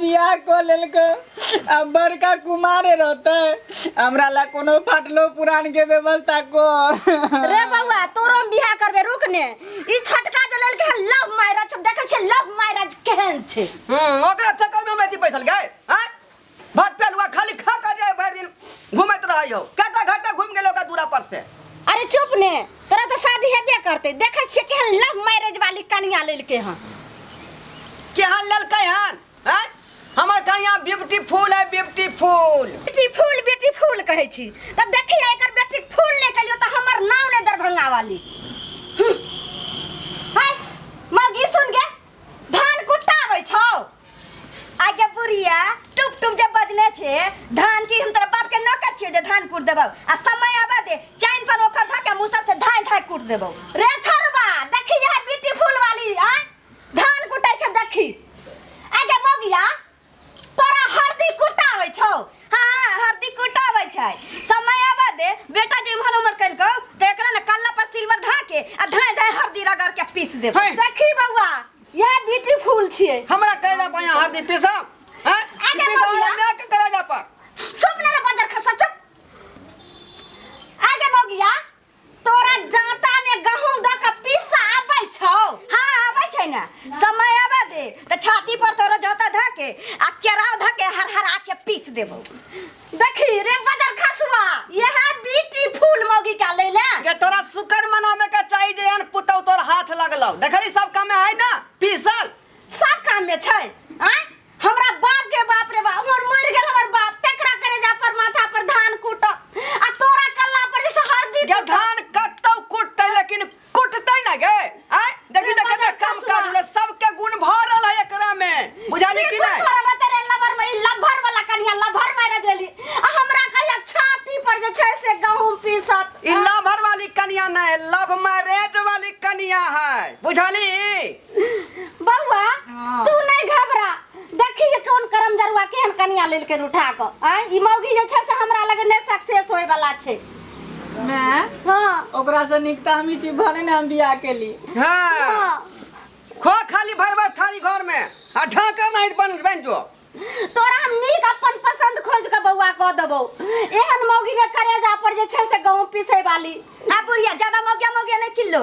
बियाह कऽ लेलकै, आ बड़का कुमारे रहतै। हमरा ला कोनो फाटलो पुरान के व्यवस्था कर। रे बौआ, तोरो हम बियाह करबे, रुक ने। ई छोटका जे लेलकै हन लव मैरिज, देखै छियै लव मैरिज केहन छै। ओकरा चक्कर में हमरा अथी पैसल गए हैं। भात पेलुआ खाली खा के जाए, भरि दिन घूमैत रहै हो। कटा घाटा घूम गेलै ओकरा दूरा पर से। अरे चुप ने, तोरा तऽ शादी हेबे करतै। देखै छियै केहन लव मैरिज वाली कनिया लेलकै हन। केहन लेलकै हन हैं? हमर कनिया ब्यूटीफुल है, ब्यूटीफुल। ब्यूटीफुल ब्यूटीफुल कहै छी तऽ देखिए, एकर बेटी फूल नहि कलियो तऽ हमर नाम नहि दरभंगा वाली। हाय मौगी, सुन गे, धान कुटाबै छौ? आगे बुढ़िया, टुप टुप जे बजने छे धान की, हम तोरा बाप के नौकर छियो जे धान कूट देबौ? आ समय आबा दे, चैन पर ओकर धके मुसर से धान धान कूट देबौ। रे छोरबा, देखी यह ब्यूटीफुल वाली आ धान कुटै छै, देखी। आगे मौगिया, तोरा हरदी कुटाबै छौ? हाँ, हरदी कुटाबै छै। समय आबा दे, बेटा जे इम्हर उम्हर कइलकौ तऽ एकरा ने कल्ला पर सिल्वर धा के आ धाय धाय हरदी रगड़ के पीस देबौ। हे। देखी बौआ, यह ब्यूटीफुल छियै। हमरा कहला बया हरदी पीसा हैं? आगे पीसा बबुआ। वाला के करे जा पर। चुप ने रे बजर खसा, चुप। आगे मौगिया, तोरा जाता में गहूम द के पीसा आबै छौ? हाँ, आबै छै ने। समय आबा दे तऽ छाती पर तोरा जाता धा के आ केराव धा के हर हर के पीस देबौ। देखी रे बजर खसुआ, यह ब्यूटीफुल मौगी का ले ले। ये तोरा शुक्र मनावे के चाहिए जे एहन पुतौ तोर हाथ लगलौ। देखली, सब काम में है ना पीसल। सब काम में छै आय। हमरा बाप के बाप रे बाप, हमर मर गेल हमर बाप, तेकरा करे जा पर माथा पर धान कूट आ तोरा कल्ला पर जैसे हरदी गे कूटत। धान कतौ कुटतै लेकिन कुटतै ना गे। आय देखी रे देखे बजर काम खसुआ। काज होले, सबके गुण भरल है एकरा में, बुझाली कि गुण नहीं? भरल है तेरे लवर में, ई लभर वाला कनिया लभर मारे देली आ हमरा कहिया छाती पर जे छै से गहूम पीसत। ई लभर वाली कनिया नहीं, लव मैरिज वाली कनिया है, बुझाली? बौआ, तू नहीं घबरा। देखी जे कोन करम जरुआ केहन कनिया लेलकन उठा क। आय ई मौगी जे छै से हमरा लगे नहि सक्सेस होय वाला छै। मैं हाँ। ओकरा से नीक तऽ हमही छी, भने ने हम बियाह केली। हाँ। हाँ। खो खाली भर भर थाली घर में आ ढाका नहीं बन बन जो। तोरा हम नीक अपन पसंद खोज के बौआ कह देबौ। एहन मौगी ने करेजा पर जे छै से गहूम पीसै वाली। आ बुढ़िया, ज्यादा मौगिया मौगिया नहीं चिल्लो,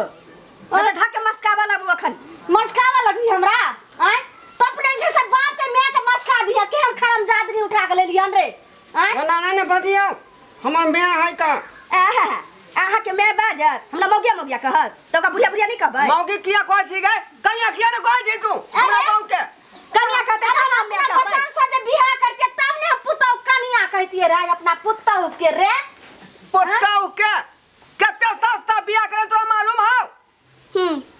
मतलब धक्के मस्कावा लगबो अखन। मस्कावा लगबी हमरा? आय तो अपने जे से बाप के माय के मस्का दिया, केहन खरम जादरी उठा के लेलियन रे? आय ना ना ना बजियो, हमर माय है का। आहा, अहाँ के माय बाजत हमरा मौगिया मौगिया कहत तऽ ओकरा बुढ़िया बुढ़िया नहीं कहबै? मौगी किया कहै छी गे? कनिया किया ने कहै छी तू हमरा अरे! बहू के? कनिया कहतै अरे तब हम माय अपना कहबै। पसंद से जे बियाह करतियै तब ने हम पुतहु कनिया कहतियै रे, अपना पुतहु के रे। पुतहु के कते सस्ता बियाह करे तोरा मालूम हौ?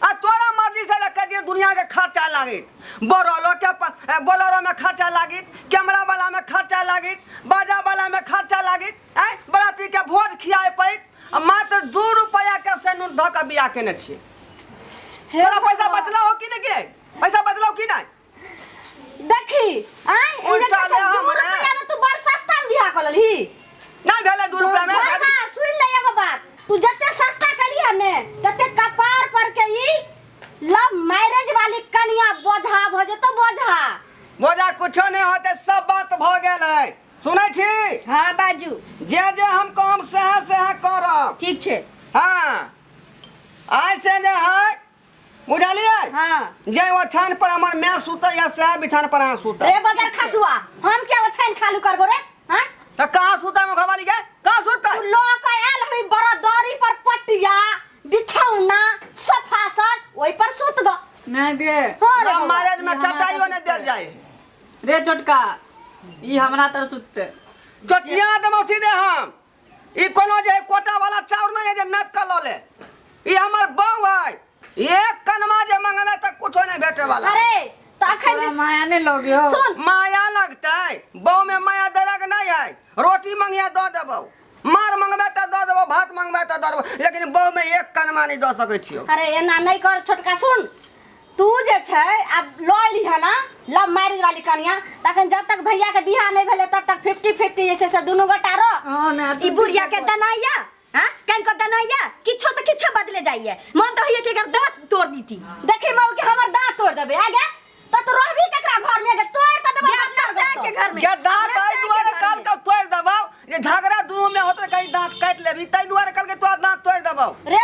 आ तोरा मर्जी से रखे दिए, दुनिया के खर्चा लागित, बोरोलो के बोलेरो में खर्चा लागित, कैमरा वाला में खर्चा लागित, बाजा वाला में खर्चा लागित, ऐ बराती के भोज खियाए पड़ित, आ मात्र 2 रुपया के सेनुर धऽ के बियाह केने छियै। हे तोरा पैसा भगवान। बचला हो कि नहीं के? पैसा बचला हो कि नहीं? देखी आय ई जे उल्टा छै से ले 2 हमरे। रुपया में तू बड़ सस्ता में बियाह कऽ लेलही। नहीं भेलै 2 रुपया में। बड़का, सुन ले एगो बात, तू जते सस्ता कली हन ने तते कपार पर के ई लव मैरिज वाली कनिया बोझा भ जेतो, बोझा। बोझा कुछो नहीं होते, सब बात भ गेल है। सुनै छी? हाँ, बाजू। जे जे हम कहम सएह सएह करब। ठीक छै। हाँ, आइ से जे है, बुझलियै? हाँ। जे ओछान पर हमर माय सुतै या सएह बिछान पर अहाँ सुतब। रे बजर खसुआ, हम क्या ओछान खालू करबो रे? हाँ। तऽ कहाँ सुतै में घरवाली के? कहाँ सुतै? तू लऽ के आयल हमी बरदरी पर पटिया बिछौना सोफा सेट, ओहि पर सुत ग। नहीं दे। हाँ रे लव बौआ। मैरिज में ई हमरा चटाइयो तर नहि देल सुततै। जाइ। रे छोटका, ई हमरा तर सुतते। चटिया देबो सीधे हम। ई कोनो जे है कोटा वाला चाउर नहीं है जे नापि कऽ लऽ ले। ई हमर बहू है, एक कनमा जे मंगबे तऽ कुछो नहीं भेटे वाला। अरे तऽ अखन तोरा माया नहीं लगे हो? सुन। माया लगतै, बहू में माया दरग नहीं है। रोटी मंगिया दऽ देबौ, मार मंगबे तऽ दऽ देबौ, भात मंगबे तऽ दऽ देबौ, लेकिन बहू में एक कनमा नहीं दऽ सकै छियौ। अरे एना नहीं कर छोटका। सुन, तू जे छै आब लऽ एलिह ना लव मैरिज वाली कनिया, तखन जब तक भैया के बियाह नहीं भेलै तब तक 50-50 जे छै से दुनू गोटा रह। हाँ, मैं ई बुढ़िया के दनाइया, हाँ, कन को दनाइया किछो से किछो बदले जाइए, मन तो होइए कि एकर दांत तोड़ दीती। देखी मऊ के हमर दांत तोड़ देबे आगे। त तू रहबी केकरा घर में गे तोड़ त देबो गे अपना साग के घर में गे दांत अपना एहि साग के दुआरे घर काल में। के तोड़ि देबौ जे झगड़ा दुनू में होतै कहीं दांत काटि लेबही ताहि दुआरे कहलकै तोरा दांत तोड़ि देबौ। रे।